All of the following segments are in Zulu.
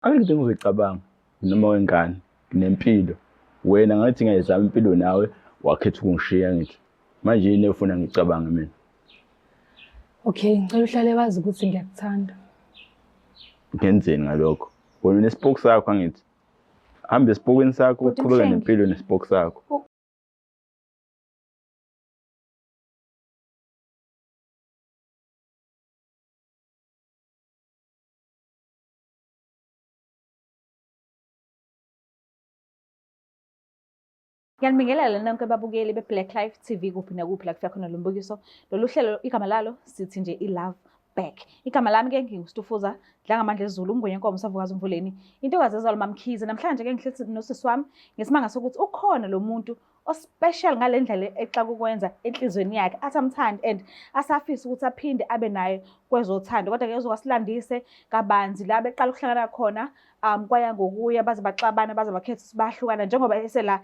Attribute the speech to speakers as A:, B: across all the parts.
A: Angeke into engizoyicabanga noma wengane nginempilo wena ngathi ngiyayizama impilo nawe wakhetha ukungishiya ngithi manje yini efuna ngicabange mina.
B: Okay, ngicela uhlale wazi ukuthi ngiyakuthanda.
A: Ngenzeni ngalokho? Wena unespoke sakho angithi. Hamba esipokweni sakho
C: Bhuti
A: uqhubeke
C: Mhlengi.
A: nempilo nespoke sakho.
C: Ngiyanibingelela nonke babukeli be-Black Life TV kuphi nakuphi la kufika khona lo mbukiso. Lolu hlelo igama lalo sithi nje i-Love Back. Igama lami ke nginguStufuza Dlangamandla eZulu, uMngwenyenkomo usavukazi uMvuleni. Intokazi ezalwa uMamkhize. Namhlanje ke ngihlezi nosisi wami ngesimanga sokuthi ukhona lo muntu ospecial ngale ndlela exaka ukwenza enhlizweni yakhe athi amthande and asafisa ukuthi aphinde abe naye kwezothando kodwa ke uzokasilandise kabanzi la beqala ukuhlangana khona kwaya ngokuya baze baxabana baze bakhetha ukuthi bahlukana njengoba esela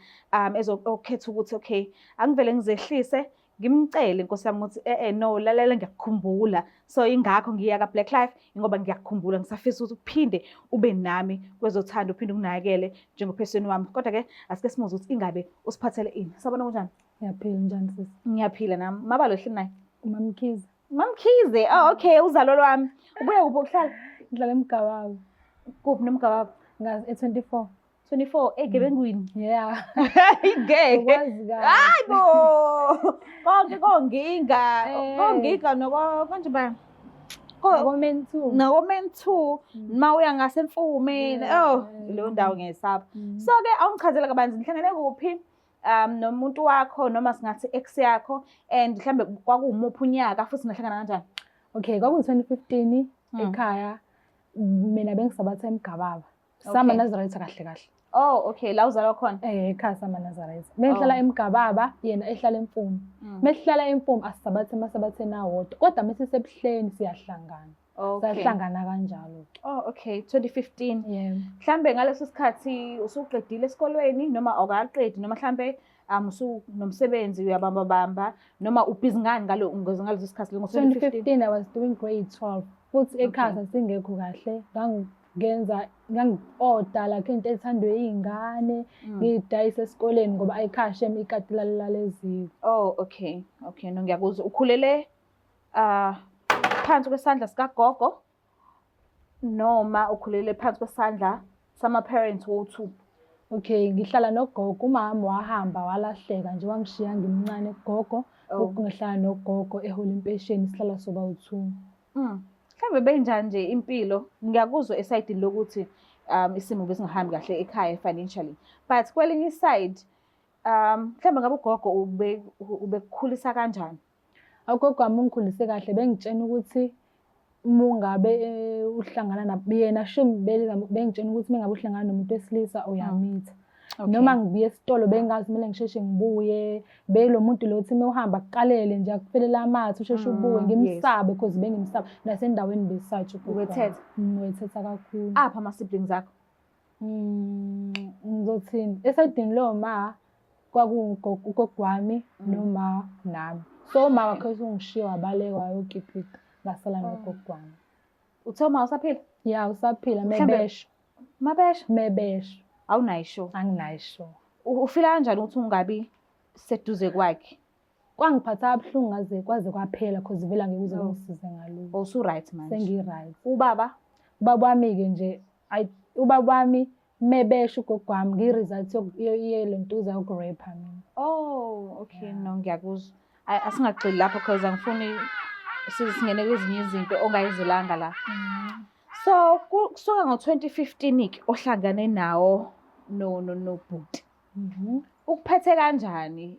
C: ezokhetha ukuthi okay angivele ngizehlise ngimcele nkosi yami ukuthi eh no lalela ngiyakukhumbula so ingakho ngiya ka Black Life ngoba ngiyakukhumbula ngisafisa ukuthi uphinde ube nami kwezothando uphinde unginakekele njengophesweni wami kodwa ke asike simuze ukuthi ingabe usiphathele ini. Sabona kunjani?
B: Ngiyaphila njani sisi?
C: Ngiyaphila nami. Mabalo hleli naye.
B: UMamkhize.
C: Mamkhize. Oh okay, uzalo lwami. Ubuye kuphi ukuhlala?
B: Ngihlala eMgababa.
C: Kuphi noMgababa?
B: Ngazi e24.
C: 24 egebengwini.
B: Yeah.
C: Ngeke.
B: Ukwazi kahle.
C: Hayi bo. Konke konginga,
B: Eh.
C: konginga noko konje ba. Ko
B: Nakomen 2.
C: nakomen 2 ma uya ngasemfumeni.
B: Yeah.
C: Oh, leyo ndawo ngiyayisaba. So ke awungichazele kabanzi nihlangene kuphi nomuntu wakho noma singathi ex yakho and mhlambe kwakuwumuphi unyaka futhi nahlangana kanjani?
B: Okay, kwaku 2015 ekhaya mina bengisabatha eMgababa. Sama Nazaretha kahle kahle.
C: Oh, okay, la uzalwa khona.
B: Eh, ekhaya sama Nazaretha. Bengihlala eMgababa, yena ehlala eMfuma. Mesihlala eMfuma asisabathe emasabatheni awodwa, kodwa mesisebuhleni siyahlangana.
C: Okay.
B: Sahlangana kanjalo.
C: Oh, okay, 2015.
B: Yeah.
C: Mhlambe ngaleso sikhathi usuqedile esikolweni noma awukaqedi noma mhlambe usunomsebenzi uyabamba bamba noma ubhizi ngani ngalo ngaleso sikhathi ngo 2015.
B: 2015 I was doing grade 12. Futhi ekhaya sasingekho kahle. Ngangenza ngangi-order like into ethandwe iy'ngane ngiyidayise esikoleni ngoba ekhaya shem ikati lalilala eziko.
C: Oh, okay. Okay, no ngiyakuzwa. Ukhulele phansi kwesandla sikagogo noma ukhulele phansi kwesandla sama parents wothu?
B: Okay, ngihlala nogogo. Umama wahamba walahleka nje wangishiya ngimncane kugogo.
C: Oh.
B: Ngihlala nogogo ehola impesheni sihlala soba u2.
C: Mhlawumbe benjani nje impilo? Ngiyakuzwa esayidini lokuthi isimo besingahambi kahle ekhaya financially. But kwelinye iside mhlawumbe ngabe ugogo ubekukhulisa kanjani?
B: Ugogo wami ungikhulise kahle bengitshena ukuthi mungabe uhlangana yena shame bengitshena ukuthi mengabe uhlangana nomuntu wesilisa uyamitha. Noma ngibuye esitolo bengazi kumele ngisheshe ngibuye, belo muntu lo uthi mewuhamba akuqalele nje akufelele amathe usheshe ubuye, ngimsabe because bengimsaba nasendaweni besatsha ugogo wami.
C: Ubethetha?
B: Wethetha kakhulu.
C: Apha ama siblings akho?
B: Ngizothini? Esayidini lo ma kwakuwugogo wami noma nami. So uma wakhe usungishiya wabaleka wayokipita ngasala nogogo wami.
C: Uthe uma usaphila?
B: Ya, usaphila
C: Mhlambe-
B: mebesho.
C: Mabesho?
B: Mebesho.
C: Awunayo sure.
B: Anginayo sure.
C: Ufila kanjani ukuthi ungabi seduze kwakhe?
B: Kwangiphatha kabuhlungu ngaze kwaze kwaphela because vele angeke uze ungisize ngalutho.
C: Oh, usu right manje.
B: Sengi right.
C: Ubaba?
B: Ubaba wami ke nje ubaba wami mebesho ugogo wami ngi-result yelentuza yokurapha mina.
C: Oh, okay, no ngiyakuzwa. Asingagxili lapho because angifuni singene kwezinye izinto ongayizelanga la. So kusuka ngo-2015 ke ohlangane nawo nobhuti. Ukuphethe kanjani?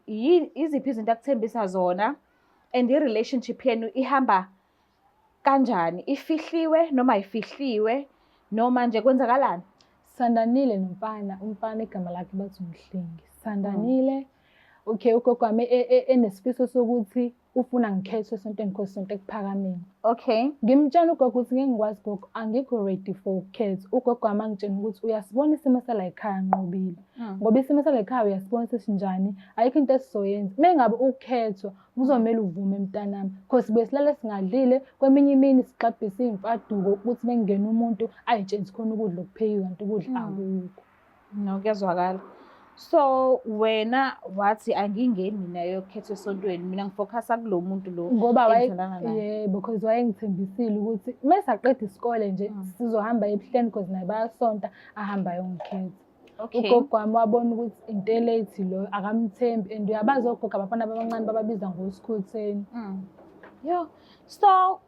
C: Iziphi izinto akuthembisa zona and i-relationship yenu ihamba kanjani? Ifihliwe noma ayifihliwe noma nje kwenzakalani?
B: Sandanile nomfana, umfana igama lakhe bathi uMhlengi. Sandanile. Okay, ugogo wami enesifiso sokuthi Ufuna ngikhethwe esontweni because isonto ekuphakameni.
C: Okay.
B: Ngimtshela ugogo ukuthi ngeke ngikwazi gogo, angikho ready for ukukhetha. Ugogo wami angitshela ukuthi uyasibona isimo sala ekhaya Nqobile. Ngoba isimo sala ekhaya uyasibona sesinjani, ayikho into esizoyenza. Uma ngabe ukhethwa kuzomele uvume mntanami. Because sibuye silale singadlile, kweminye imini sixabhise iy'mfaduko ukuthi mekungena umuntu ay'tshengise khona ukudla okuphekiwe kanti ukudla akukho.
C: No, kuyazwakala. So wena wathi angingeni mina yokukhetha esontweni, mina ngifocusa kulo muntu lo
B: ngoba
C: engithandana naye.
B: Yebo, because wayengithembisile ukuthi mesaqeda isikole nje sizohamba ebuhleni because naye bayasonta, ahamba ayongikhetha. Ugogo wami wabona ukuthi into e-late lo akamthembi and uyabazi ogogo abafana abancane bababiza ngosikhotheni.
C: Yo. So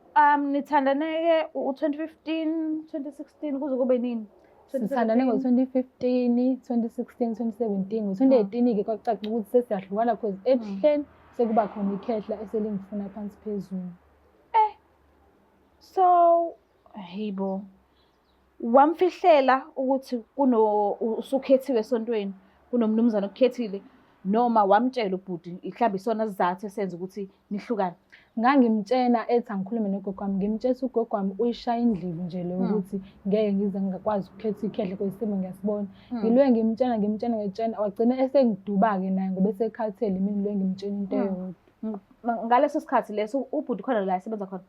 C: nithandane-ke u-2015, 2016 kuze kube nini?
B: Sithandane ngo-2015, 2016, 2017. Ngo-2018-ke kwakucaca ukuthi sesiyahlukana because ebuhleni sekuba khona ikhehla eselingifuna phansi phezulu.
C: So, hayibo. Wamfihlela ukuthi kuno usukhethiwe esontweni, kunomnumzane okukhethile noma wamtshela ubhuti mhlawumbe isona sizathu esenza ukuthi nihlukane?
B: Ngangimtshena ethi angikhulume nogogo wami, ngimtshela ukuthi ugogo wami uyishaya indlibu nje le ukuthi ngeke ngize ngingakwazi ukukhetha ikhehle because isimo ngiyasibona. Ngilwe ngimtshena ngimtshena ngitshena wagcina esengiduba-ke naye ngoba esekhathele mina ngilwe ngimtshena into eyodwa.
C: Ngaleso sikhathi leso ubhuti khona la esebenza khona?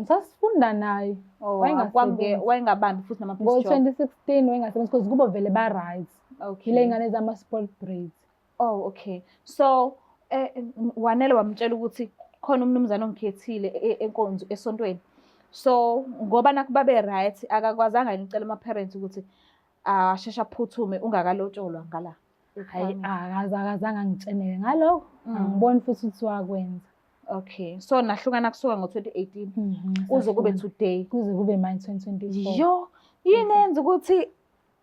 B: Sasifunda naye.
C: Oh,
B: Wayengasebenzi.
C: Wayengabambi futhi nama-piece job.
B: Ngo-2016 wayengasebenzi because kubo vele ba-right. Yile ngane zama-sport braids.
C: Oh, okay. So, wanele wamtshela ukuthi khona umnumzane ongikhethile enkonzo esontweni. So, ngoba nakhu babe right, akakwazanga yini ukucela ama-parents ukuthi asheshe aphuthume ungakalotsholwa ngala?
B: Hayi, akazange angitsheneke ngalokho. Angiboni futhi ukuthi wakwenza.
C: Okay. So nahlukana kusuka ngo-2018 kuze kube today.
B: Kuze kube manje 2024.
C: Yo, yini enza ukuthi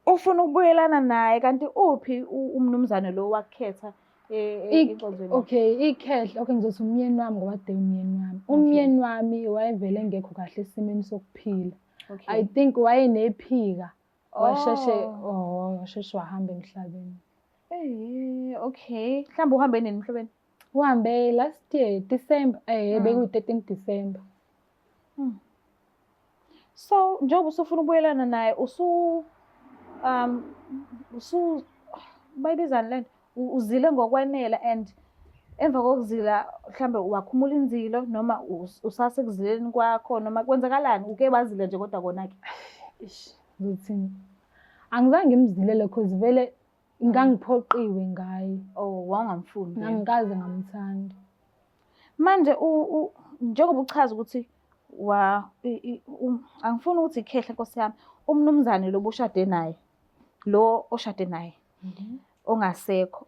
C: ufuna ukubuyelana naye kanti uphi umnumzane lo wakukhetha enkonzweni?
B: Okay, ikhehla, okay ngizothi umyeni wami ngoba kade umyeni wami. Umyeni wami wayevele engekho kahle esimeni sokuphila. I think wayenephika. Washeshe oh, washeshe wahamba emhlabeni.
C: Okay. Mhlawumbe uhambe nini emhlabeni?
B: Uhambe last year December, bekuyi-13 December.
C: So njengoba usufuna ukubuyelana naye usu usu bayibizani lento uzile ngokwanele and emva kokuzila mhlambe wakhumula inzilo noma usasekuzileni kwakho noma kwenzakalani uke wazile nje kodwa kona ke?
B: Eish, ngizothini? Angizange ngimzilele cause vele ngangiphoqiwe ngaye.
C: Oh, wawungamfuni vele.
B: Angikaze ngamthanda.
C: Manje njengoba uchaza ukuthi angifuni ukuthi ikhehle Nkosi yami, umnumzane lo obushade naye, lo oshade naye ongasekho,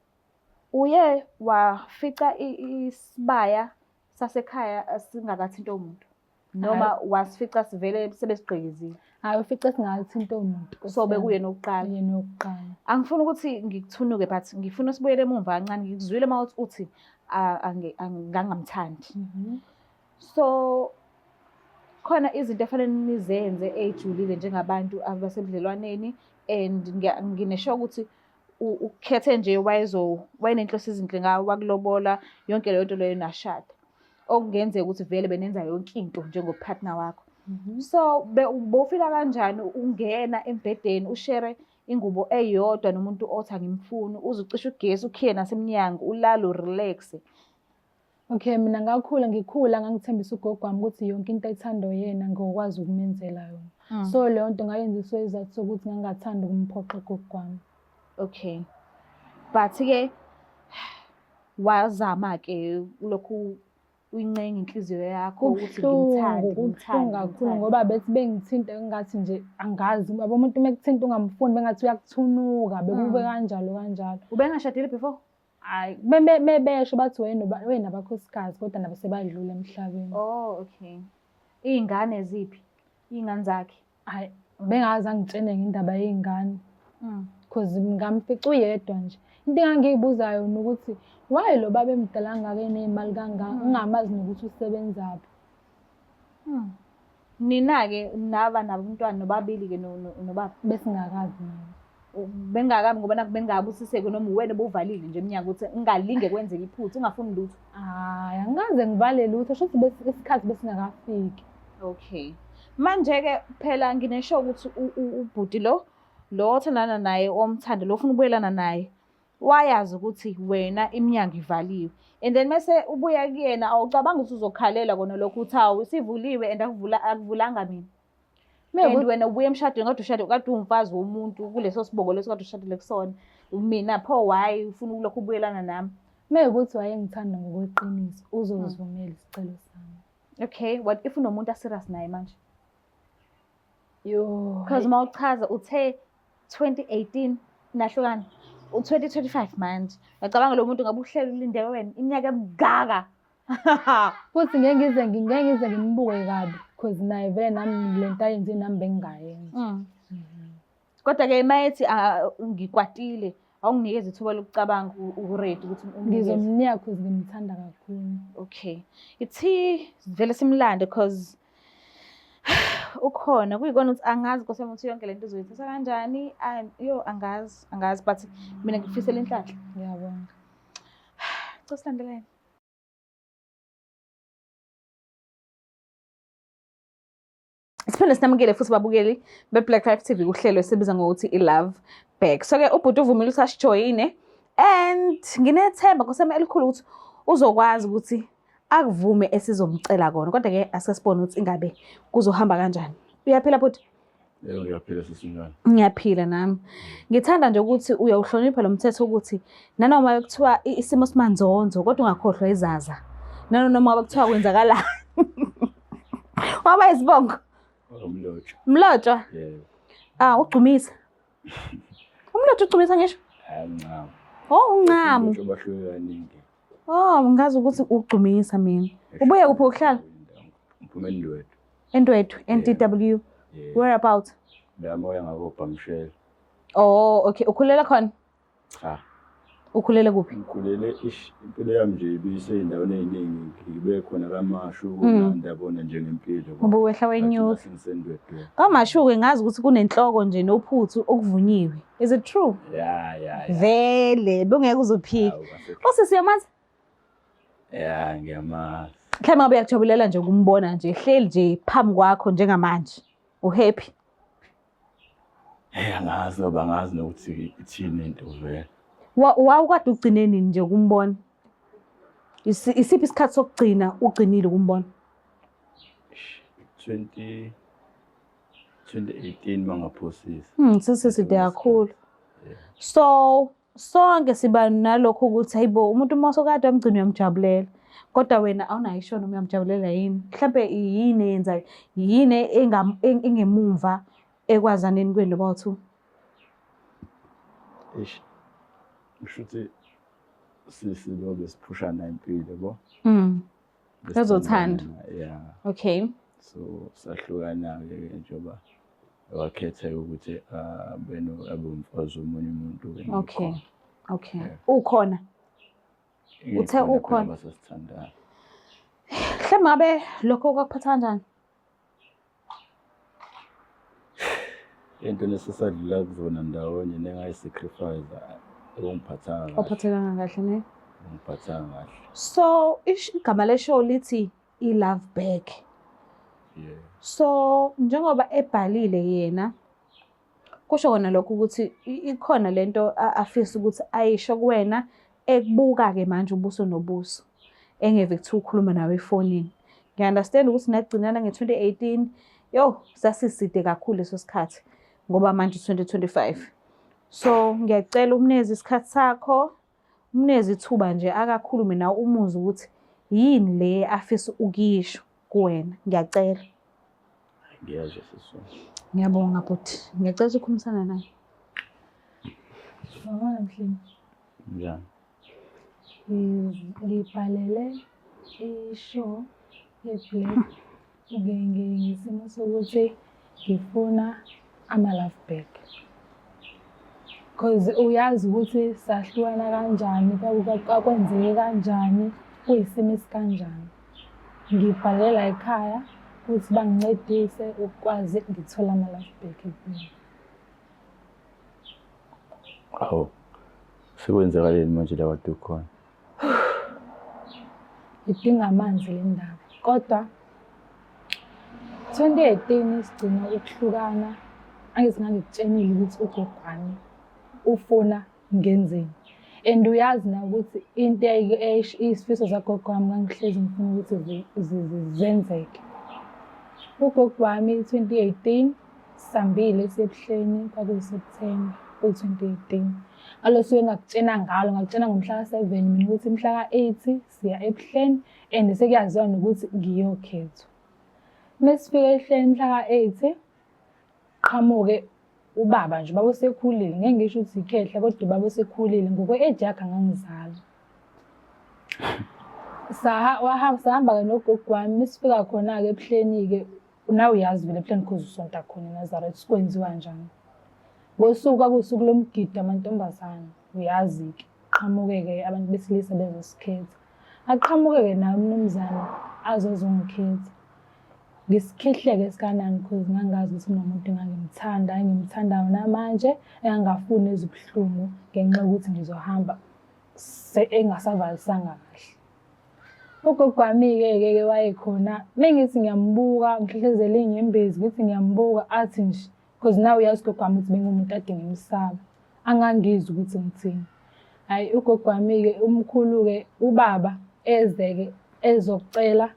C: uye wafica isibaya sasekhaya singakathinti umuntu noma wasifica sivele sebesigqekezile?
B: Hayi, ufice singathinti umuntu.
C: So bekuyena owokuqala.
B: Yena owokuqala.
C: Angifuni ukuthi ngikuthunuke but ngifuna sibuyele emumva kancane, ngikuzwile uma uthi ngangamthandi. So khona izinto efanele nizenze ey'julile njengabantu abasebudlelwaneni and nginesho ukuthi ukukhethe nje wayenenhloso ezinhle ngawe, wakulobola yonke leyo nto leyo nashada. Okungenzeka ukuthi vele benenza yonke into njengopartner wakho. So bowufila kanjani ungena embhedeni ushere ingubo eyodwa nomuntu othi angimfuni, uze ucishe ugesi ukhiye nasemnyango ulale urelaxe?
B: Okay, mina ngakhula ngikhula ngangithembisa ugogo wami ukuthi yonke into ayithandwa yena ngokwazi ukumenzela yona. So leyo nto ngayenziswa isizathu sokuthi ngangingathandi ukumphoxa ugogo wami.
C: Okay. But-ke wazama-ke lokhu uyincenga inhliziyo yakho ukuthi ngimthande,
B: Kubuhlungu,
C: ngimthande,
B: kubuhlungu kakhulu
C: ngimthande.
B: ngoba bethi bengithinta engathi nje angazi, yabo umuntu uma ekuthinta ungamfuni bengathi uyakuthunuka, bekube kanjalo kanjalo.
C: Ubengashadile before?
B: Hhayi, bebesho bathi wayenabakhosikazi kodwa nabo sebadlula emhlabeni.
C: Oh, okay. Iy'ngane ziphi? Iy'ngane zakhe?
B: Hhayi, bengaze angitshene ngendaba yey'ngane. Cause ngamfica uyedwa nje. Into engangiyibuza yona ukuthi why lo baba emdala kangaka eney'mali kangaka, ngingamazi nokuthi usebenzaphi.
C: Nina-ke naba nabo umntwana nobabili-ke nobaba?
B: Besingakazi naye.
C: Bengingakabi ngoba nakhu bengingabusiseki noma uwena obuvalile nje emnyango ukuthi ngingalinge kwenzeke iphutha ungafuni lutho.
B: Hayi, angikaze ngivale lutho, shuthi isikhathi besingakafiki.
C: Okay. Manje-ke phela nginesho ukuthi ubhuti lo lo othandana naye omthanda lo ofuna ukubuyelana naye wayazi ukuthi wena iminyango ivaliwe and then mese ubuya kuyena awucabanga ukuthi uzokhalela kona lokho uthi hawu isivuliwe and akuvula akuvulanga mina. And wena ubuya emshadweni kade ushade kade uwumfazi womuntu kuleso sibongo leso kade ushadile kusona. Mina pho why ufuna ukulokhu ubuyelana nami?
B: Mewukuthi wayengithanda ngokweqiniso uzozivumela isicelo sami.
C: Okay, what if unomuntu aserious naye manje?
B: Yo.
C: Because uma uchaza uthe 2018 nahlukana. U-2025 manje. Ngiyacabanga lo muntu ngabe uhleli ulinde wena iminyaka emingaka.
B: Futhi ngeke ngize ngeke ngize ngimbuke kabi because naye vele nami le nto ayenze nami bengingayenza.
C: Kodwa-ke uma ethi ah, ngikwatile awunginikeza ithuba lokucabanga u-ready ukuthi umnikeze.
B: Ngizomnika cause ngimthanda kakhulu.
C: Okay. Ithi vele simlande cause ukhona kuyikona ukuthi angazi Nkosi yami ukuthi yonke lento uzoyithatha kanjani. Yo angazi, angazi but mina ngikufisela inhlanhla.
B: Ngiyabonga.
C: Cela silandelane. Siphinde sinamukele futhi babukeli be-Black Life TV kuhlelo esibiza ngokuthi i-Love Back. So-ke ubhuti uvumile ukuthi asijoyine and nginethemba Nkosi yami elikhulu ukuthi uzokwazi ukuthi akuvume esizomcela kona. Kodwa-ke asike sibone ukuthi ingabe kuzohamba kanjani. Uyaphila bhuti?
A: Yebo ngiyaphila sisi njani?
C: Ngiyaphila nami. Ngithanda nje ukuthi uyawuhlonipha lo mthetho ukuthi nanoma kuthiwa isimo simanzonzo kodwa ungakhohlwa izaza. Nanoma ngabe kuthiwa kwenzakalani. Waba isibongo.
A: Umlotshwa.
C: Mlotshwa?
A: Yebo.
C: Ah, ugcumisa. Umlotshwa ugcumisa ngisho?
A: Hayi uncamo.
C: Oh, uncamo.
A: Umlotshwa bahluke kaningi.
C: Oh, ngazi ukuthi ugcumisa mina. Ubuye kuphi ukuhlala?
A: Ngiphuma eNdwedwe.
C: Endwedwe, NTW.
A: Yeah.
C: Where about?
A: La moya ngakobhamshela.
C: Oh, okay. Ukhulela khona?
A: Cha.
C: Ukhulele kuphi?
A: Ngikhulele ish impilo yami nje ibisey'ndaweni ey'ningi ngibe khona kaMashu ndabona nje ngempilo.
C: Ubuwehla wenyuka.
A: Ngisendwedwe.
C: KwaMashu-ke ngazi ukuthi kunenhloko nje nophuthu okuvunyiwe. Is it true?
A: Ya ya ya.
C: Vele, bungeke uzophika. Usisi uyamazi?
A: Ya ngiyamazi.
C: Mhlawumbe ngabe uyakujabulela nje ukumbona nje ehleli nje phambi kwakho njengamanje. Uhappy?
A: Hey angazi ngoba angazi nokuthi ithini into vele.
C: Wawukade ugcine nini nje ukumbona? Isiphi isikhathi sokugcina ugcinile ukumbona?
A: 20 2018 mangaphosisi.
C: Sesiside kakhulu. So sonke siba nalokho ukuthi hayibo umuntu uma sokade wamgcina uyamjabulela. Kodwa wena awunayo isho noma uyamjabulela yini? Mhlampe yini eyenzayo? Yini engemumva ekwazaneni kwenu noba-two?
A: Eish. Kusho ukuthi sisi lo besiphushana impilo yabo.
C: Ezothando.
A: Yeah.
C: Okay.
A: So sahlukana-ke ke njengoba wakhetha ukuthi abe abe umfazi womunye umuntu.
C: Okay. Okay. Ukhona. Uthe ukhona.
A: Basasithandana.
C: Mhlawumbe ngabe lokho kwakuphatha kanjani?
A: Into nesisadlula kuzona ndawonye nengayisacrifice okungiphathanga kahle.
C: Awuphathekanga kahle ne?
A: Ungiphathanga kahle.
C: So igama le show lithi i-Love Back.
A: Yeah.
C: So njengoba ebhalile yena kusho kona lokho ukuthi ikhona lento afisa ukuthi ayisho kuwena ekubuka-ke manje ubuso nobuso engeve kuthiwa ukhuluma nawe efonini. Ngiya-understand ukuthi nagcinana nge-2018 yo sasiside kakhulu leso sikhathi ngoba manje 2025. So ngiyacela umnikeze isikhathi sakho, umnikeze ithuba nje akakhulume nawe umuzwe ukuthi yini le afisa ukuyisho kuwena. Ngiyacela.
A: Ngiyezwa sisi.
C: Ngiyabonga bhuti. Ngiyacela ukuthi ukhulumisana naye.
B: Mama Mhlimi.
A: Njani?
B: Ngibhalele i-show ye-Black ngesimo sokuthi ngifuna ama-love back. Cause uyazi ukuthi sahlukana kanjani, kwakwenzeke kanjani, kuyisimo esikanjani. Ngibhalela ekhaya ukuthi bangincedise ukwazi ngithole ama-love back ekubeni.
A: Awu, sekwenzakaleni manje la kade ukhona?
B: Idinga amanzi le ndaba. Kodwa 2018 sigcina ukuhlukana, angithi ngangikutshenile ukuthi ugogo wami ufuna ngenzeni. And uyazi na ukuthi into isifiso zagogo wami ngangihlezi ngifuna ukuthi zenzeke. Ugogo wami 2018 sihambile siyebuhleni kwakuwu-September ku-2018. Ngalo suku engakutshena ngalo, ngakutshena ngomhla ka-7 mina ukuthi mhla ka-8 siya ebuhleni and sekuyaziwa nokuthi ngiyokhethwa. Mesifika ebuhleni mhla ka-8 qhamuke ubaba nje, ubaba osekhulile, ngeke ngisho ukuthi ikhehla kodwa ubaba osekhulile ngokwe-age yakhe angangizala. Sahamba-ke nogogo wami, mesifika khona-ke ebuhleni-ke Nawe uyazi vele ebuhleni cause usonta khona eNazaretha kwenziwa njani. Ngosuku kwakuwusuku lomgidi amantombazane, uyazi-ke. Qhamuke-ke abantu besilisa bezosikhetha. Aqhamuke-ke naye umnumzane azozongikhetha. Ngisikhihleke esikanani cause ngangazi ukuthi kunomuntu engangimthanda, engimthandayo namanje, engangingafuni ezibuhlungu ngenxa yokuthi ngizohamba engasavalisanga kahle. Ugogo wami-ke ke ke wayekhona, mengithi ngiyambuka ngihlehlezele iy'nyembezi ngithi ngiyambuka athi nje cause nawe uyazi ugogo wami ukuthi bengumuntu ade ngimsaba, angangizwa ukuthi ngithini. Hhayi ugogo wami-ke umkhulu-ke ubaba eze-ke ezocela,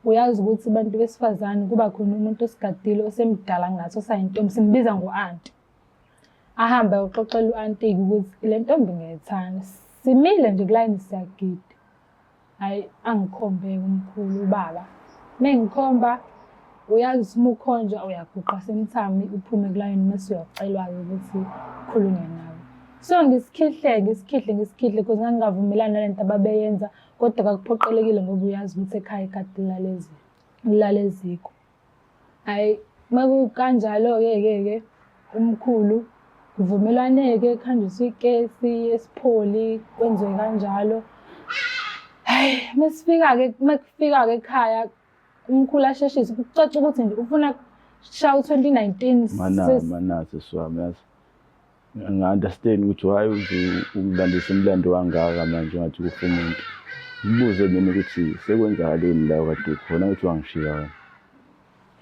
B: uyazi ukuthi abantu besifazane kuba khona umuntu osigadile osemdala ngathi osayintombi simbiza ngo-anti. Ahambe ayoxoxela u-anti-ke ukuthi le ntombi ngiyayithanda. Simile nje kulayini siyagida. Hhayi angikhombe-ke umkhulu ubaba. Uma engikhomba uyazi uma ukhonjwa uyaguqa semthami uphume kulayini mese uyacelwa-ke ukuthi kukhulunywe nawe. So ngisikhihle ngisikhihle ngisikhihle because ngangingavumelani nale nto ababeyenza kodwa kwakuphoqelekile ngoba uyazi ukuthi ekhaya ikati lilala eziko. Hhayi uma kukanjalo-ke ke ke umkhulu kuvumelwane-ke kuhanjiswe ikesi esipholi kwenziwe kanjalo. Hhayi mesifika-ke mekufika-ke ekhaya umkhulu asheshise kucaca ukuthi nje ufuna kushaya u-2019.
A: Mana mana sisi wami yazi. Ngi-understand ukuthi why uze ungilandisa umlando wangaka manje ungathi kufa umuntu. Ngibuze mina ukuthi sekwenzakaleni la okade ukhona ukuthi wangishiya wena.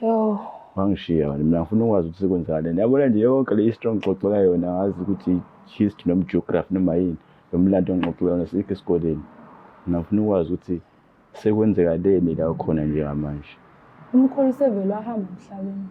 B: Yo.
A: Wangishiya wena. Mina ngifuna ukwazi ukuthi sekwenzakaleni. Yabona nje yonke le history ongixoxela yona ngazi ukuthi history noma geography noma yini. Lo mlando ongixoxela yona sikho esikoleni. Mina ngifuna ukwazi ukuthi sekwenzekaleni la ukhona njengamanje.
B: Umkhulu usevele wahamba emhlabeni.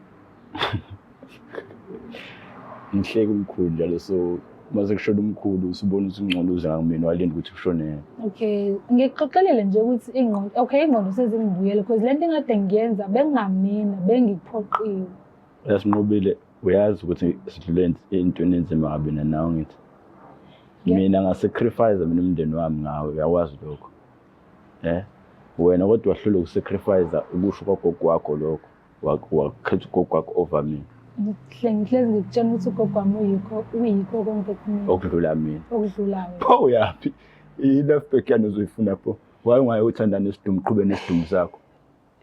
A: Ngihleke umkhulu njalo so uma sekushona umkhulu usubona ukuthi ungcono uze ngakumina walinda ukuthi kushone yena.
B: Okay, ngikuxoxelele nje ukuthi ingqondo okay ingqondo sezingibuyele because lento engade ngiyenza bengingamina bengiphoqiwe.
A: Uyasinqobile uyazi ukuthi sidlule entweni enzima kabi mina nawe ngithi. Mina ngasacrifice mina umndeni wami ngawe uyakwazi lokho. Eh? Wena kodwa wahluleka ukusacrifice ukusho kwagogo wakho lokho. Wakhetha ugogo wakho over mina.
B: Ngihle ngihlezi ngikutshela ukuthi ugogo wami uyikho uyikho konke kumina.
A: Okudlula mina.
B: Okudlula wena.
A: Pho uyaphi? I-left back yani uzoyifuna pho. Why ungaye uthanda nesidumu qhube nesidumu sakho?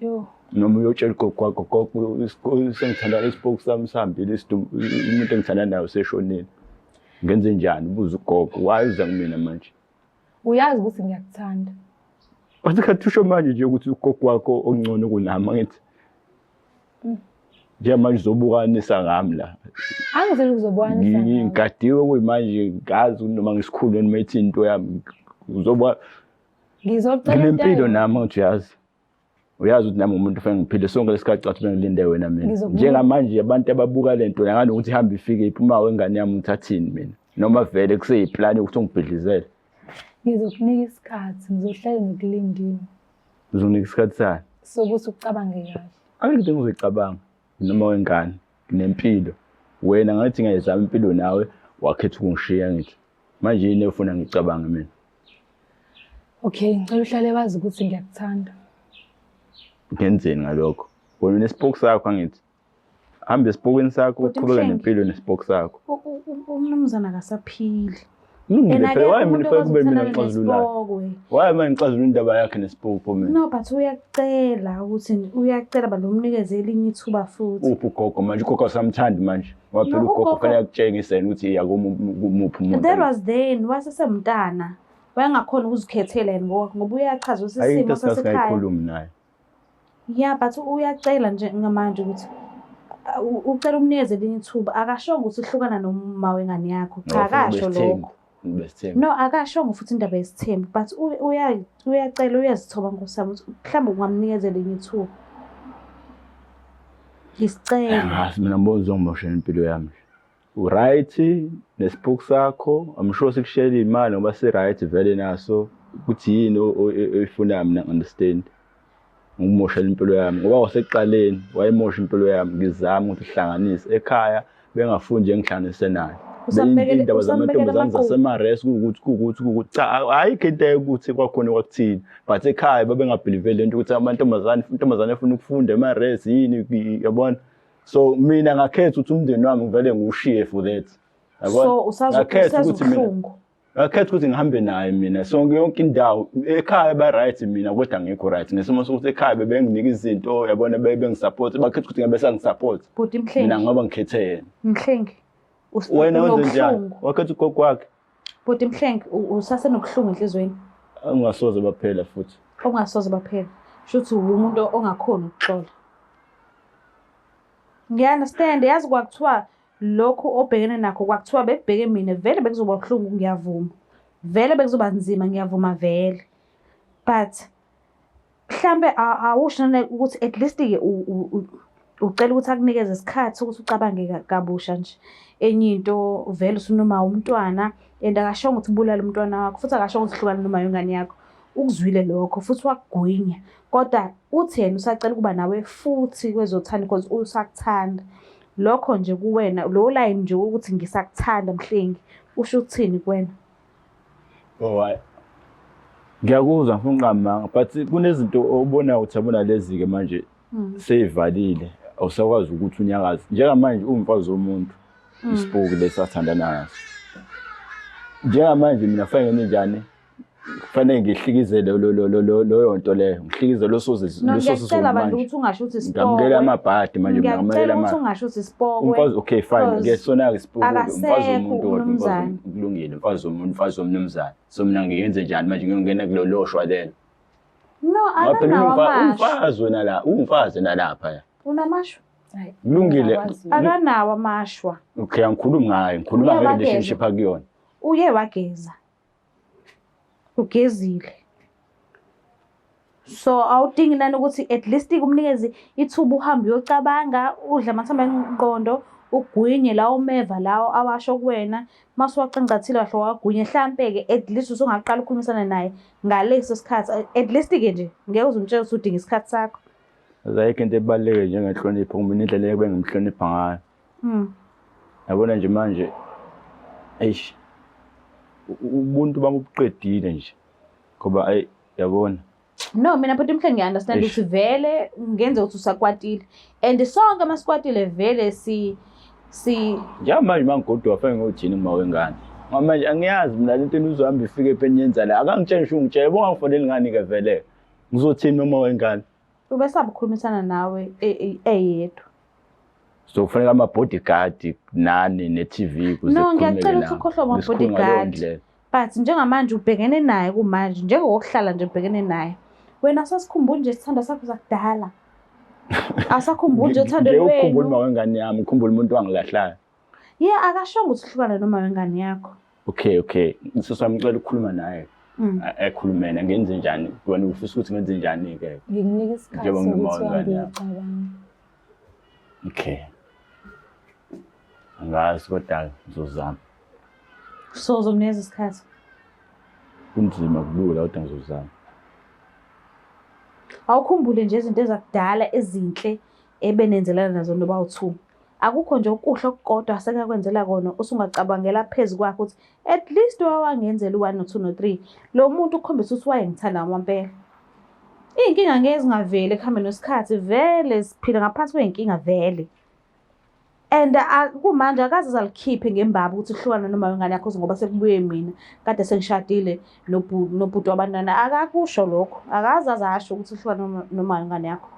B: Yo.
A: Noma uyotshela ugogo wakho gogo sengithanda isipoki sami sihambile isidumu umuntu engithanda naye useshonile. Ngenze njani? Ubuza ugogo. Why uza kumina manje?
B: Uyazi ukuthi ngiyakuthanda.
A: Wathi usho manje nje ukuthi ugogo wakho ongcono kunami angithi. Njengamanje uzobukanisa ngami la.
B: Angizeli ukuzobukanisa.
A: Ngigadiwe kuyimanje ngazi noma ngisikhulu noma ithi into yami uzoba
B: Ngizocela
A: nginempilo nami angithi uyazi. Uyazi ukuthi nami umuntu ufanele ngiphile sonke lesikhathi cathi bengilinde wena mina. Njengamanje abantu ababuka lento ngani ukuthi ihambe ifike iphuma wengane yami ngithathini mina. Noma vele kuseyiplani ukuthi ungibhidlizele.
B: Ngizokunika isikhathi, ngizohlale ngikulindile.
A: Uzonika isikhathi sani?
B: Sokuthi ucabange kahle.
A: Akekho into engizoyicabanga noma wengane nginempilo. Wena ngathi ngiyayizama impilo nawe wakhetha ukungishiya ngithi. Manje yini efuna ngicabange mina?
B: Okay, ngicela uhlale wazi ukuthi ngiyakuthanda.
A: Ngenzeni ngalokho? Wena unespoke sakho angithi. Hamba esipokweni sakho
C: Bhuti
A: uqhubeke
C: Mhlengi.
A: nempilo nespoke sakho.
C: Umnumzana akasaphili.
A: Kulungile
C: And
A: phela, why
C: akekho
A: mina
C: umuntu
A: kufanele
C: okwazi
A: kube mina
C: ukuthandana
A: ngixazululayo?
C: nesipokwe.
A: Why manje ngixazulula indaba yakhe nesipoko mina?
C: No, but uyacela ukuthi uyacela bandla umnikeze elinye ithuba futhi.
A: Uphi ugogo manje? Ugogo asamthandi manje. Ngoba phela
C: No,
A: ugogo
C: ugogo-
A: kufanele akutshengise yena ukuthi iya kumuphi umuntu.
C: That was then, wasesemntana. Wayengakhona ukuzikhethela yena ngokwakhe ngoba uyachaza ukuthi
A: Ayikho
C: isimo
A: into
C: sasekhaya.
A: esingayikhulumi naye.
C: Yeah, but uyacela nje ngamanje ukuthi ucela umnikeze elinye ithuba. Akashongo ukuthi hlukana noma wengane yakho. Cha, akasho lokho.
A: Besithembu.
C: No, akashongo futhi indaba yesithembu, but uyacela uyazithoba nkosi yami ukuthi mhlawumbe ungamnikeza elinye ithuba. Isicelo.
A: Angazi mina ngibona uzongimoshela impilo yami. U-right nesipoko sakho, I'm sure sikushiyela iy'mali ngoba si-right vele naso ukuthi yini oyifunayo mina understand. Ngikumoshela impilo yami ngoba wasekuqaleni wayemosha impilo yami ngizama ukuthi sihlanganise ekhaya bengafuni nje ngihlanganise naye. Indaba
C: Usambekele
A: zamantombazane
C: amaqhubu.
A: zasemares kuwukuthi kuwukuthi kuwukuthi cha ayikho into yokuthi kwakhona kwakuthini but ekhaya babengabhiliveli lento ukuthi amantombazane intombazane efuna ukufunda emares yini yabona. So mina ngakhetha ukuthi umndeni wami ngivele ngiwushiye for that. Yabona?
C: So usazo
A: Ngakhetha ukuthi mina
C: usazobuhlungu.
A: ngakhetha ukuthi ngihambe naye mina so yonke indawo ekhaya ba right mina kodwa ngikho right ngesimo sokuthi ekhaya bebenginika izinto yabona bebengisupport bakhetha ukuthi ngabe sangisupport
C: Bhuti
A: mina
C: Mhlengi,
A: ngoba ngikhethe yena.
C: Mhlengi.
A: Wena wenze njani?
C: Unobuhlungu.
A: Wakhetha ugogo wakhe.
C: Bhuti Mhlengi, usasenobuhlungu enhlizweni.
A: Ungasoze baphela futhi.
C: Ongasoze baphela. Shuthi umuntu ongakhoni ukuxola. Ngiya-understand, yazi kwakuthiwa lokhu obhekene nakho kwakuthiwa bekubheke mina vele bekuzoba buhlungu ngiyavuma. Vele bekuzoba nzima ngiyavuma vele. But mhlambe awusho nane ukuthi at least-ke ucela ukuthi akunikeze isikhathi sokuthi ucabange kabusha nje. Enye into vele usunoma umntwana and akashongo ukuthi ubulale umntwana wakho futhi akashongo ukuthi hlukana noma ingane yakho. Ukuzwile lokho futhi wakugwinya. Kodwa uthi yena usacela ukuba nawe futhi kwezothando because usakuthanda. Lokho nje kuwena, lo line nje ukuthi ngisakuthanda Mhlengi, usho ukuthini kuwena?
A: Oh hayi. Ngiyakuzwa ngifuna uqamba but kunezinto obona ukuthi yabona lezi ke manje seyivalile awusakwazi ukuthi unyakaze. Njengamanje uwumfazi womuntu isipoki lesathandana naso. Njengamanje mina kufanele ngenze njani? Kufanele ngihlikizele loyo nto leyo. Ngihlikize losoze
C: No,
A: losoze
C: ngiyacela bandla ukuthi ungasho ukuthi
A: Ngamukela
C: isipokwe.
A: amabhadi manje mina
C: Ngiyacela
A: ngamukela
C: ukuthi
A: ama
C: ungasho ukuthi isipokwe.
A: umfazi okay fine
C: because
A: ke sona ke isipoki umfazi
C: akasekho
A: womuntu kodwa umfazi
C: umnumzane.
A: kulungile umfazi womuntu umfazi womnumzane. So mina ngiyenze njani manje ngiyongena kulolo shwa lelo.
C: No,
A: Ngoba phela
C: akanawo amashwa.
A: umfazi wena la, umfazi nalapha ya.
C: Unamashwa?
B: Hayi,
A: Kulungile.
B: ngingakwazi.
C: Akanawo amashwa.
A: Okay, angikhulumi ngaye, ngikhuluma
C: Uye wageza.
A: nge-relationship akuyona.
C: Uye wageza. Ugezile. So awudingi nani ukuthi at least kumnikeze ithuba uhambe uyocabanga, udle amathambo engqondo, ugwinye lawo meva lawo awasho kuwena, mase uwacancathile kahle wagwinya, hlampe-ke at least usungaqala ukukhulumisana naye ngaleso sikhathi. At least-ke nje ngeke uze umtshele ukuthi udinga isikhathi sakho.
A: Ayikho into ebaluleke njengenhlonipho mina indlela ebengimhlonipha ngayo. Yabona nje manje eish ubuntu bami ubuqedile nje. Ngoba ayi yabona.
C: No, mina bhuti Mhlengi ngiya-understand
A: Eish.
C: ukuthi vele ngenze ukuthi usakwatile. And sonke masikwatile vele si
A: Njengamanje uma ngigoduka fanele ngiyojina uma wengane. Ngoba manje angiyazi mina lento izohamba ifike ephenyenza la. Akangitsheli ngisho ungitshele, bongangifoneli ngani-ke vele. Ngizothini noma wengane?
C: Ubesaba ukukhulumisana nawe eyedwa.
A: So kufanele ama-bodyguard nani ne-TV kuze
C: No,
A: kukhulumeke
C: ngiyacela ukuthi
A: nawe.
C: ukhohlwe
A: Ngisikhuluma ngaleyo
C: ama-bodyguard.
A: ndlela.
C: But njengamanje ubhekene naye kumanje, njengokuhlala nje ubhekene naye. Wena asasikhumbuli nje isithando sakho sakudala. Asakhumbuli nje uthando
A: Ngeke ukukhumbule
C: lwenu.
A: uma wengane yami, ukhumbule umuntu wangilahlayo.
C: Yeah, akashongo ukuthi uhlukane noma wengane yakho.
A: Okay, okay. Sisi wami ngicela ukukhuluma naye. Ekhulume naye ngenze njani? Wena ufisa ukuthi ngenze njani-ke?
B: Ngikunika isikhathi
A: Njengoba nginoma
B: sokuthi
A: wengane
B: uhambe
A: yami.
B: uyocabanga.
A: Okay. Angazi kodwa ngizozama.
C: So uzomnikeza isikhathi.
A: Kunzima kulula kodwa ngizozama.
C: Awukhumbule nje izinto ezakudala ezinhle ebenenzelana nazo noba u-two. Akukho nje okuhle okukodwa asekakwenzela kona usungacabangela phezu kwakho ukuthi at least wawangenzela u-one no-two no-three. Lo muntu ukhombisa ukuthi wayengithanda ngamampela. Iy'nkinga ngeke zingaveli ekuhambeni kwesikhathi, vele siphila ngaphansi kwey'nkinga vele. And kumanje akaze azalikhiphe ngembaba ukuthi uhlukane noma wengane yakho ngoba sekubuye mina kade sengishadile nobhuti wabantwana. Akakusho lokho, akaze azasho ukuthi uhlukane noma wengane yakho.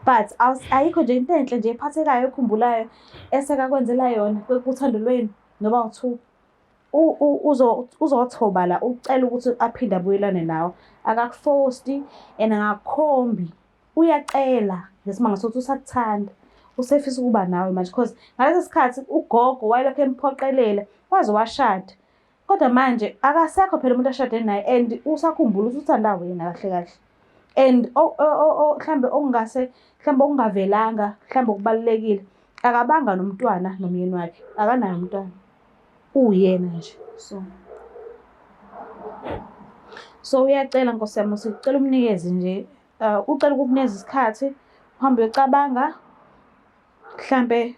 C: But ayikho nje into enhle nje ephathekayo ekhumbulayo esekakwenzela yona kuthando lwenu noba u-two. Uzothoba la ucela ukuthi aphinde abuyelane nawe. Akakufosti and akakukhombi. Uyacela ngesimanga sokuthi usakuthanda, usefisa ukuba nawe manje cause ngaleso sikhathi ugogo wayelokhu emphoqelela waze washada. Kodwa manje akasekho phela umuntu ashade naye and usakhumbula ukuthi uthanda wena kahle kahle. And mhlambe okungase mhlambe okungavelanga mhlambe okubalulekile akabanga nomntwana nomyeni wakhe, akanaye umntwana. Uwuyena nje. So uyacela Nkosi yami ukuthi ucela umnikeze nje ucela ukukunikeza isikhathi uhambe uyocabanga mhlambe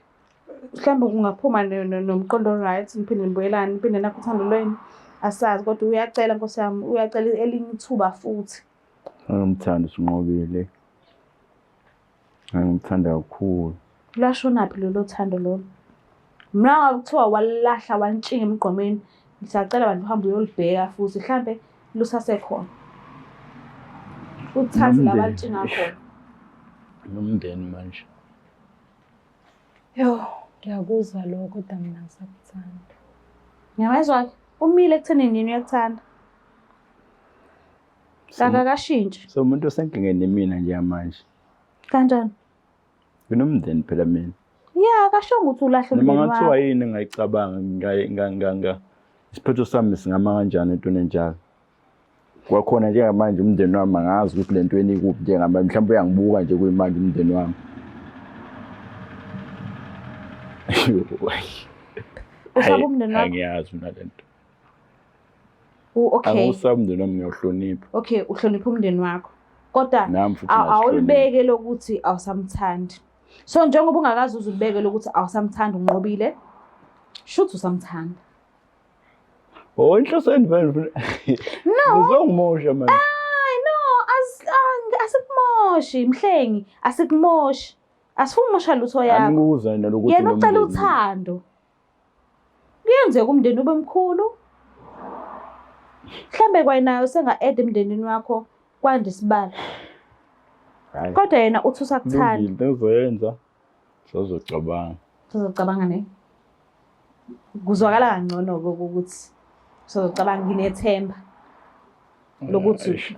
C: mhlambe kungaphuma nomqondo right niphinde nibuyelane niphinde nakho uthando lwenu asazi kodwa uyacela Nkosi yami uyacela elinye ithuba futhi.
A: Ngimthanda uSinqobile. Ngimthanda kakhulu.
C: Lwashonaphi lolo thando lolo? Mina ngabe kuthiwa walilahla wantshinga emgqomeni, ngisacela bantu uhambe uyolibheka futhi mhlampe lusasekhona. Uthathe la bantshinga khona.
A: Nomndeni manje.
B: Yo, ngiyakuzwa lokho kodwa mina ngisakuthanda.
C: Ngiyamezwa-ke, umile ekuthenini yini uyakuthanda. Akakashintshi.
A: So umuntu osenkingeni imina njengamanje.
C: Kanjani?
A: Nginomndeni phela mina.
C: Yeah, akashongo ukuthi ulahle
A: Noma
C: umndeni
A: ngathiwa
C: wakho.
A: yini engayicabanga isiphetho sami singama kanjani entweni enjalo. Kwakhona njengamanje umndeni wami angazi ukuthi le ntweni ikuphi njengamanje, mhlawumbe uyangibuka nje kuyimanje umndeni wami.
C: Usaba umndeni wakho?
A: Angiyazi mina le nto.
C: Okay.
A: Angiwusabi umndeni wami, ngiyawuhlonipha.
C: Okay, uhlonipha umndeni wakho. Kodwa
A: Nami futhi ngiyazihlonipha.
C: awulibeke lokuthi awusamthandi. So njengoba ungakaze uze ulibeke lokuthi awusamthandi unqobile, shuthi usamthanda.
A: Oh, inhloso yenu vele.
C: No.
A: Uzongimosha manje.
C: Ay, no, asikumoshi, Mhlengi, asikumoshi. Asifuni umosha lutho yakho.
A: Angikuzwa yena lokuthi
C: Yena ucela
A: nomndeni.
C: uthando. Kuyenzeka umndeni ube mkhulu. Mhlambe kwayinayo senga-add emndenini wakho kwande isibalo.
A: Hhayi.
C: Kodwa yena uthi usakuthanda.
A: Kulungile, into engizoyenza sozocabanga.
C: Sozocabanga ne? Kuzwakala kangcono-ke ukuthi usazocabanga, nginethemba lokuthi
A: Eish.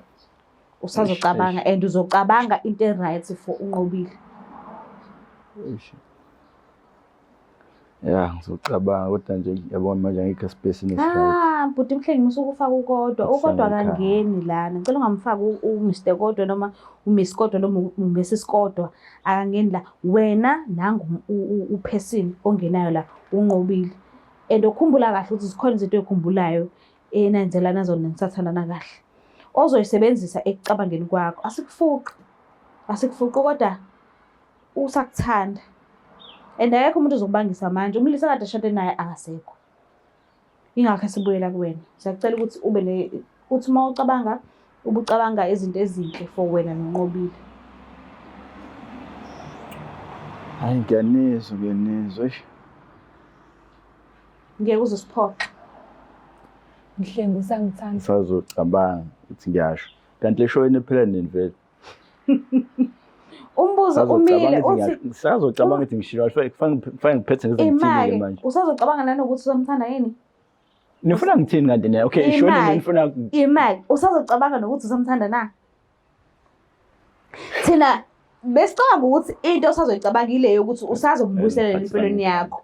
C: usazocabanga and uzocabanga into e-right for uNqobile.
A: Eish. Ya, ngizocabanga kodwa nje yabona manje angikho espacini esi-right.
C: Ah, bhuti Mhlengi musuke ufaka uKodwa. Ukodwa
A: Kusangekhaya.
C: akangeni lana. Ngicela ungamfaki uMr Kodwa noma uMiss Kodwa noma uMrs Kodwa. Akangeni la. Wena nangu uperson ongenayo la uNqobile. And ukhumbula kahle ukuthi zikhona izinto oyikhumbulayo enenzelana zona nisathandana kahle. Ozoyisebenzisa ekucabangeni kwakho. Asikufuqi. Asikufuqi kodwa usakuthanda. And akekho umuntu ozokubangisa manje. Umlisa kade eshade naye akasekho. Ingakho esibuyela kuwena. Siyacela ukuthi ube ne uthi uma ucabanga ubucabanga izinto ezinhle for wena noNqobile.
A: Hayi ngiyanizwa, ngiyanizwa. Eish.
C: Ngeke uzosiphoxa.
B: Mhlengi usangithanda.
A: Ngisazocabanga ukuthi ngiyasho. Kanti le show yenu iphela nini vele?
C: Umbuzo umile uthi
A: Ngisazocabanga ukuthi ngishilo, kufanele ngiphethe ngizengithini-ke
C: Imake,
A: manje.
C: usazocabanga nanokuthi uzomthanda yini?
A: Nifuna ngithini kanti ne? Okay, isho
C: Imali.
A: nini nifuna
C: Imali, usazocabanga nokuthi uzomthanda na? Thina besicabanga ukuthi into osazoyicabanga ile yokuthi usazombuyisela empilweni yakho.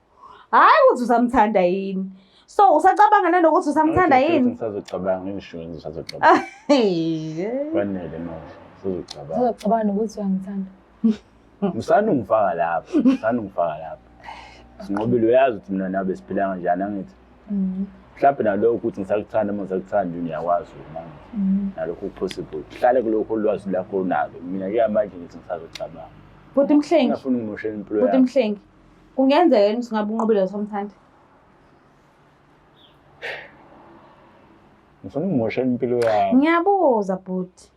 C: Hhayi ukuthi usamthanda yini. So usacabanga nanokuthi usamthanda yini?
A: Ngisazocabanga ngisho ngisazocabanga. Kwanele manje. Usazocabanga.
B: Usazocabanga nokuthi uyangithanda.
A: Usanda ungifaka lapha. Usanda ungifaka lapha. Sinqobile uyazi ukuthi mina nawe besiphila kanjani angithi. Mhlawumbe nalokho ukuthi ngisakuthanda uma ngisakuthanda ngiyakwazi wena angithi. Nalokho ku-possible. Hlale kulokho ulwazi lakho onalo. Mina ke manje ngithi ngisazocabanga.
C: Bhuti Mhlengi.
A: Ngingafuni ukungimoshela impilo
C: Bhuti
A: yami.
C: Mhlengi. Kungenzeka yini ukuthi ngabe uNqobile usamthanda?
A: Ngifuna ukungimoshela impilo yami.
C: Ngiyabuza bhuti.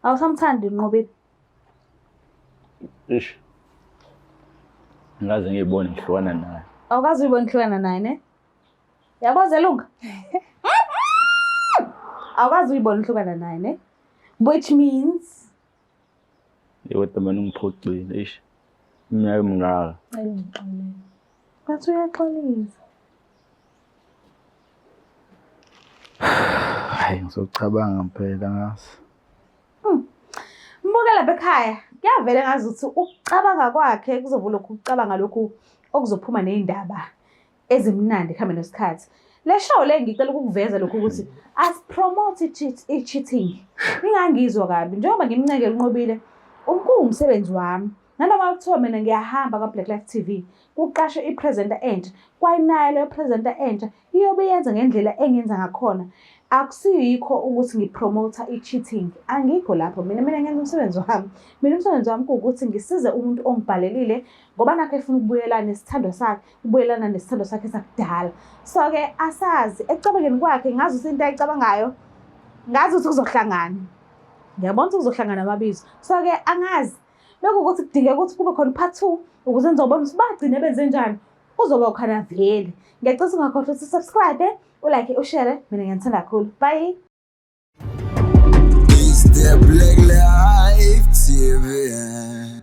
C: Awusamthandi uNqobile?
A: Eish. Ngaze ngiyibone ngihlukana naye.
C: Awukazi uyibona uhlukana naye ne? Yabo Zelunga? Awukazi uyibona uhlukana naye ne? Which means
A: Kodwa mina ungiphoxile eish. Iminyaka emingaka.
B: Cela ungixolele.
C: Bathi uyaxolisa.
A: Hayi ngizocabanga phela ngazi.
C: Mbuke lapha ekhaya kuyavele ngazi ukuthi ukucabanga kwakhe kuzobe lokhu ukucabanga lokhu okuzophuma ney'ndaba ezimnandi kuhambe nesikhathi. Le show le ngicela ukukuveza lokhu ukuthi asipromote i-cheating. Ningangizwa kabi njengoba ngimncengela uNqobile kuwumsebenzi wami. Nanoma kuthiwa mina ngiyahamba kwa-Black Life TV kuqashwe i-presenter entsha, kwayinayo leyo presenter entsha iyobe yenza ngendlela engenza ngakhona. Akusiyikho ukuthi ngipromotha i-cheating, angikho lapho mina. Mina ngenza umsebenzi wami. Mina umsebenzi wami kuwukuthi ngisize umuntu ongibhalelile ngoba nakho efuna ukubuyelana nesithandwa sakhe, ukubuyelana nesithandwa sakhe sakudala. So-ke asazi ekucabangeni kwakhe ngazi ukuthi into ayicabangayo ngazi ukuthi kuzohlangana. Ngiyabona ukuthi kuzohlangana amabizo. So-ke angazi bekuwukuthi kudingeka ukuthi kube khona part 2 ukuze nizobona ukuthi bagcine benze njani. Uzoba khona vele. Ngiyacela ungakhohlwa ukuthi subscribe, ulike, ushare. Mina ngiyanithanda kakhulu. Bye.
D: It's the Black Life TV.